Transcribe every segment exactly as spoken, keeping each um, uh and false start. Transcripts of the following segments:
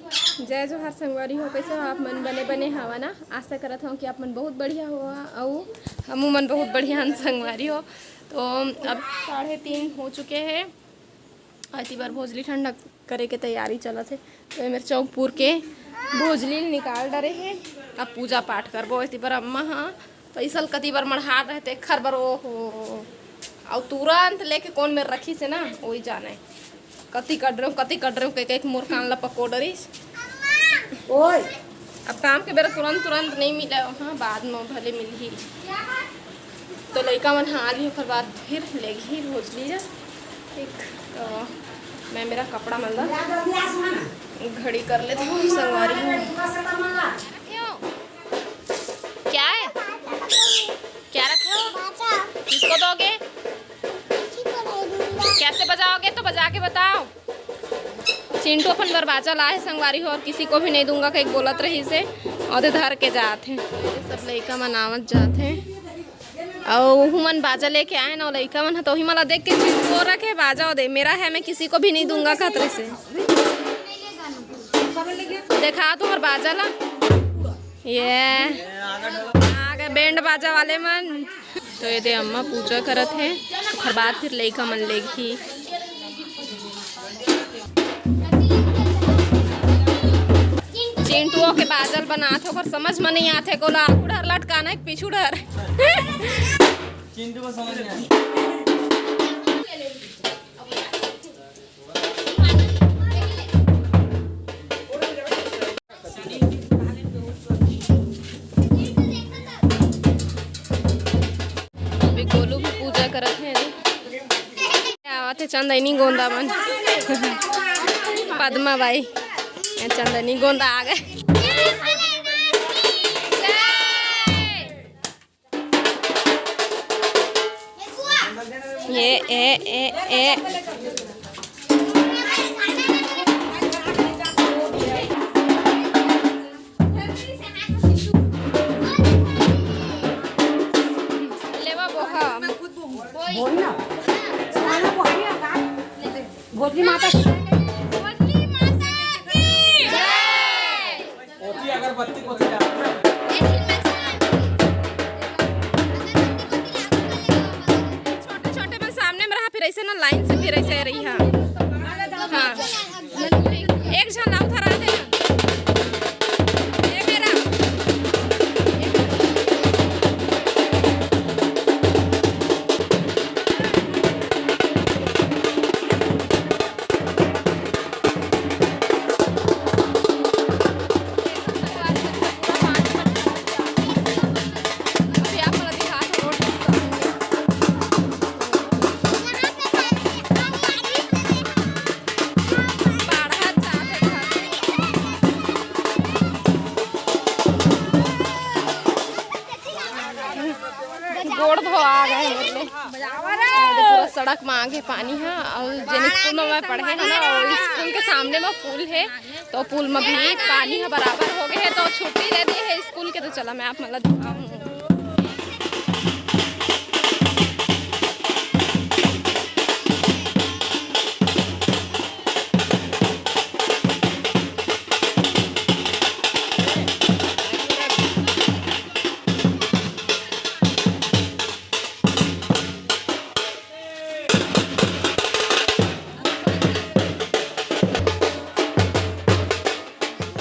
जय जोहार संगवारी हो, कइसे हो आप मन? बने बने हवा ना? आशा करत हव कि आप मन बहुत बढ़िया हो, अउ हमू मन बहुत बढ़िया हन संगवारी हो। तो अब साढ़े तीन हो चुके हे, अउ एती बर भोजली ठंडा करे के तैयारी चलत हे। तो ए मेर चौक पूर के भोजली ल निकाल डरे हे। अब पूजा पाठ करबो। एती बर अम्मा ह पैसा ल कति बर मढ़ा रहे, तेखर बर, ओहो। अउ तुरंत लेके कोन मेर रखिस हे ना, ओही जाने। कति कट रहे हो, कति कट रहे हो, कह, कह के मोर कान ला पको डरिस। ओए। अब काम के बेरा तुरंत, तुरंत नहीं मिले, हाँ, बाद में भले मिलही। तो लइका मन ह आही, ओकर बाद फिर लेगही भोजली ला। ठीक, तो मैं मेरा कपड़ा मन ला घड़ी कर लेती हूँ, संगवारी हो। क्या है? क्या रखे हो? किसको दोगे? कैसे बजाओगे? तो बजा के बताओ। चिंटू अपन बर बाजा लाए संगवारी हो, और किसी को भी नहीं दूंगा कहिके बोलत रहिस हे, अउ दे धर के जात हे। सब लइका मन आवत जात हे, अउ ओहू मन बाजा लेके आए ना, लइका मन ह तो ओही मन ला देख के चिंटू रखे बाजा दे, मेरा है, मैं किसी को भी नहीं दूंगा कहत रहिस हे। देखा तुम्हार बाजा ला। ये आ गए बैंड बाजा वाले मन। तो ये दे अम्मा पूजा करत हे, ओकर बाद फिर लइका मन लेगही। चिंटुओ के बाजा ल बनात हे, ओकर समझ में नहीं आथे, कोला आगू डहर लटकाना है, पीछू डहर। चिंटू को समझ में आया। अभी गोलू भी पूजा करत हे। अरे, आवत हे चंदैनी गोंदा मन। पद्मा बाई, ये चंदैनी गोंदा आ गए। ये, ए, ए, ए। लेवा बोहा। बोल ना। खाना बोल ना का? भोजली माता की। भोजली माता की जय। ओती अगरबत्ती कोती डाल। छोटे छोटे में सामने में रहा, फिर ऐसे ना लाइन से फिर ऐसे रही। हाँ, हाँ। एक झन ला उधर आ दे। ए मेरा। गोड़ धोआ गए मेरे। पूरा सड़क में आगे पानी है, और जेन स्कूल में मैं पढ़े हूँ ना, वो स्कूल के सामने में पुल है, तो पुल में भी पानी है बराबर हो गए है, तो छुट्टी दे दी है स्कूल के। तो चला मैं आप मतलब दिखाऊँ।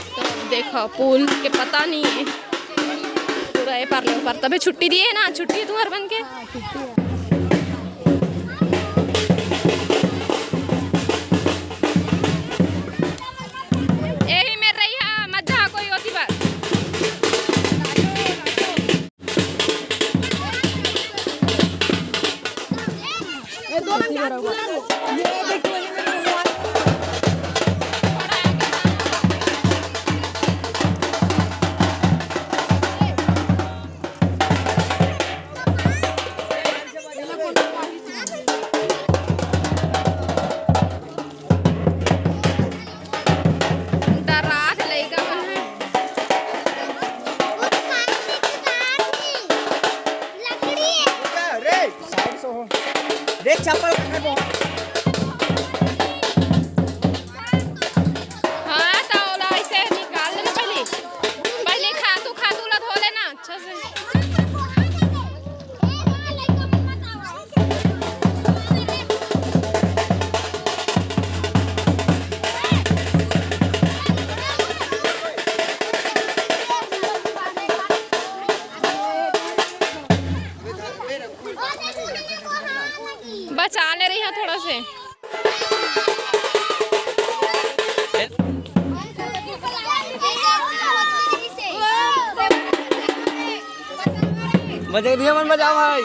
तो देखो, पुल के पता नहीं है पूरा ये पार ले पार, तभी छुट्टी दिए है ना, छुट्टी है तुम्हारे बन के। यही मेर रही है, मत जा कोई होती बात। बजरंगी भैया मन बजाओ भाई।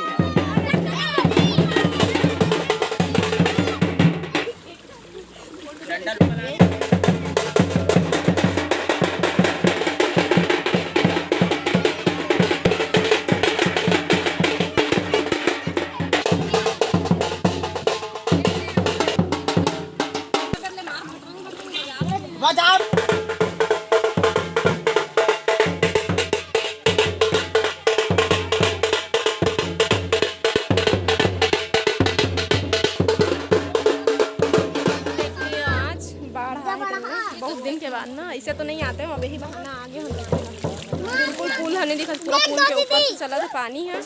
आज बाढ़ आए रहे, बहुत दिन के बाद ना, ऐसे तो नहीं आते हम, अब यही बहाना आ गए हम। बिल्कुल पुल हने दिखत, पूरा पुल के ऊपर से चला था पानी है।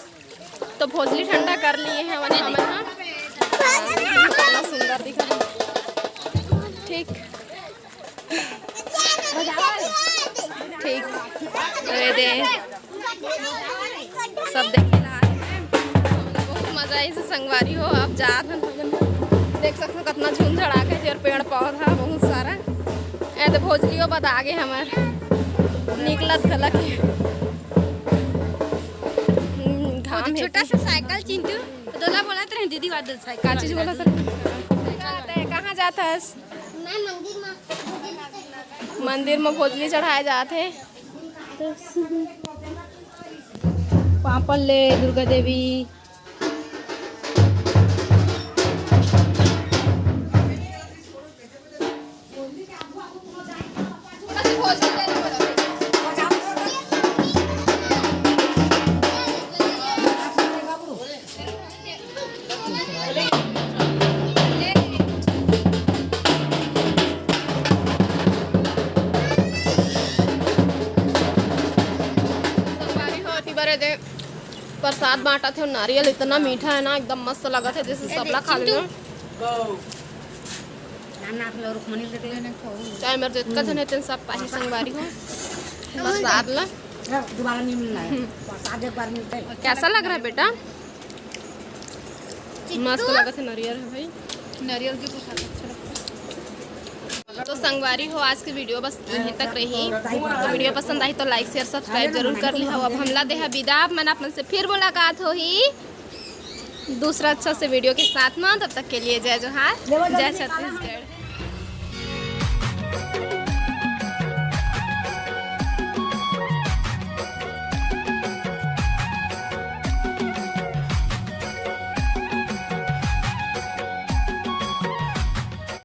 तो भोजली ठंडा कर लिए हैं हमन, हमन ह। कितना सुंदर दिखत है। ठीक। ठीक। ये दे। सब देखे ला। बहुत मजा आई से संगवारी हो। आप जात हन हमन ह। देख सकते हो कितना झूम झड़ाका है और पेड़ पौधा बहुत सारा। ए तो भोजलियो बता गे हमर निकलत गलत है। हम्म, घाम है। छोटा सा साइकिल चिंटू, दोला बोलत रहे दीदी, वादल साइकिल। का चीज बोलत रहे? कहाँ जात हस? मैं मंदिर में। मंदिर में भोजली चढ़ाए जात है। पापड़ ले दुर्गा देवी। संगवारी हो, एती बरे दे प्रसाद बांटत हे, नारियल इतना मीठा है ना, एकदम मस्त लगत है, जैसे सबला खा लेना। चाहे मेरे जितका जन है, तेन सब पाही संगवारी हो प्रसाद ला। दोबारा नहीं मिलना है, प्रसाद एक बार मिलता है। कैसा लग रहा है बेटा? मस्त लगत है, नरियर है भाई। नरियर के प्रसाद अच्छा लगता है। तो संगवारी हो, आज की वीडियो बस यहीं तक रही। तो वीडियो पसंद आई तो लाइक, शेयर, सब्सक्राइब जरूर कर ली हो। अब हमला देहा विदा, आप मन अपन से फिर मुलाकात होही दूसरा अच्छा से वीडियो के साथ में। तब तक के लिए जय जोहार, जय छत्तीसगढ़।